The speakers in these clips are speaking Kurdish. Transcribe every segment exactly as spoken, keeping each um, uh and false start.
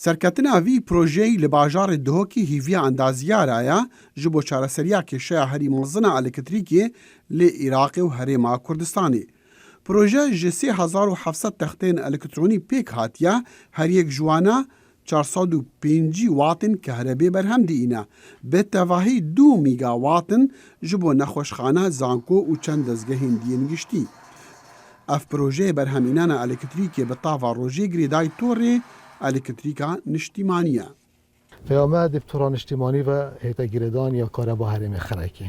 Serketina vî projeyî li bajarê Duhokê hîviya endaziyara ye ji bo çareseriya kêşeya herî mezin a elektrîkê li Iraqê û Herêma Kurdistanê. Proje ji sê hezar û heft sed textên elektronî pêk hatiye, her yek ji wana çar sed û pêncî watên kahrebê berhem diîne. Bi tevahî du mîgawatin ji bo nexweşxane, zanko û çend dezgehên diyên giştî. Ev projeyê berhemînana elektrîkê bi tava rojê girêdayî torê elektrîka niştîmanî ye. Peyama dê bi tora niştîmanî ve hête girêdan ya kareba herêmê Xerekê.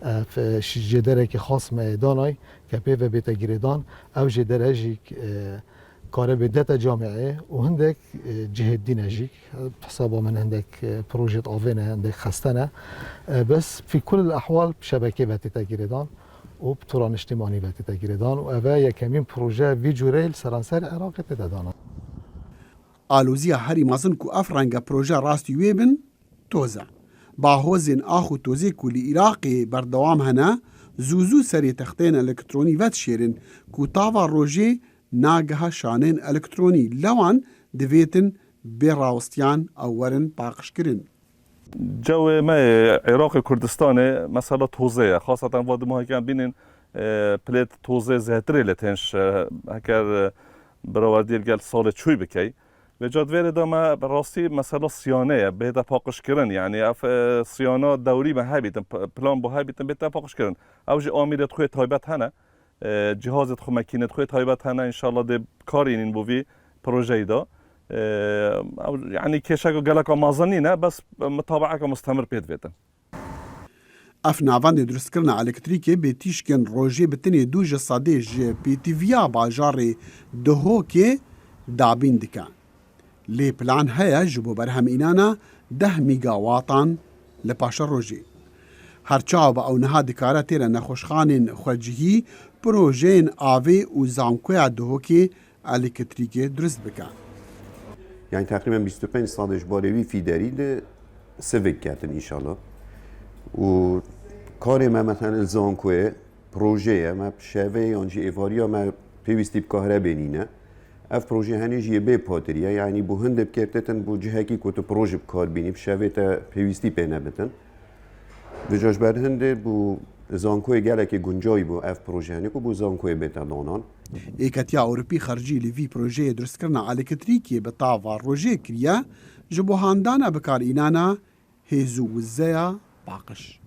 Ev, e, şi-, jêderekî xas me danay ke pê ve bête girêdan. Ev jêdere jî, e, karebê dete camiyê û hindek, e, cihê dîne jî. Hesaba min hindek, e, projêt avê ne, hindek xeste ne. E, bes fî kul ehwal bi şebekê ve tête girêdan û bi tora niştîmanî ve tête girêdan û eve yekemîn proje vî cûreyê li seranser Iraqê tête dana. Aloziya herî mezin ku ev renge proje rastî wê bin, toz e. Bahozên ax û tozê ku li Iraqê berdewam hene, zû zû serê texteyên elektronî vedişêrin ku tava rojê nageha şanên elektronî lewan divêtin bê rawistiyan ew werin paqijkirin. Cewê me yê Iraqê Kurdistanê mesela tozê ye. Xaseten va du meheke em bînin, e, pilêt tozê zêtirê lê tên ji, e, heker, e, birawerdiyê gel salê çûy bikey. Vêca di vêrê de me bi rastî mesela siyane ye, bête paqijkirin. Yanî ev, e, siyana dewrî me hebîtin, p-, plan bo hebîtin bête paqijkirin. Ew jî amîrê xwe taybet hene. E, cihazê xwe, mekînê xwe taybet hene, înşallah dê karînin bo vî projeyî de. E, ew, yanî kêşeka geleka mezin nîne, bes mutabaeka mustemir pê divêtin. Ev navendê durustkirina elektrîkê bê tîşkên rojê bi tenê du ji sedê ji pêtiviya bajarê Duhokê dabîn dike. Lê plan heye ji bo berhemînana deh mîgawatan li paşerojê. Her çawa be ew niha dikare têre nexweşxanên xwecihî, projeyên avê û zankoya Duhokê elektrîkê dirust bike. Yani teqrîben bîst û pênc sedê ji barê wî fîderî li sivik ketin înşallah. Û karê me mesela li zankoyê projeyê me şevê yan jî êvariya me pêwîstî bi kahrebê nîne. Ev proje henê jî yê bê patirî ye, yanî bo hindê bi kêrtêtin bo cihekî ku tu proje bi kar bînî, bi şevê te pêwîstî pê nebitin. Vêca ji ber hindê bo zankoyê gelekê guncayî bû ev proje henê ku bo zankoyê bête danan. Êketiya Ewropî xercî li vî projeyê dirustkirina elektrîkê bi tava rojê kiriye, ji bo handana bikarînana hêz û wizeya paqij.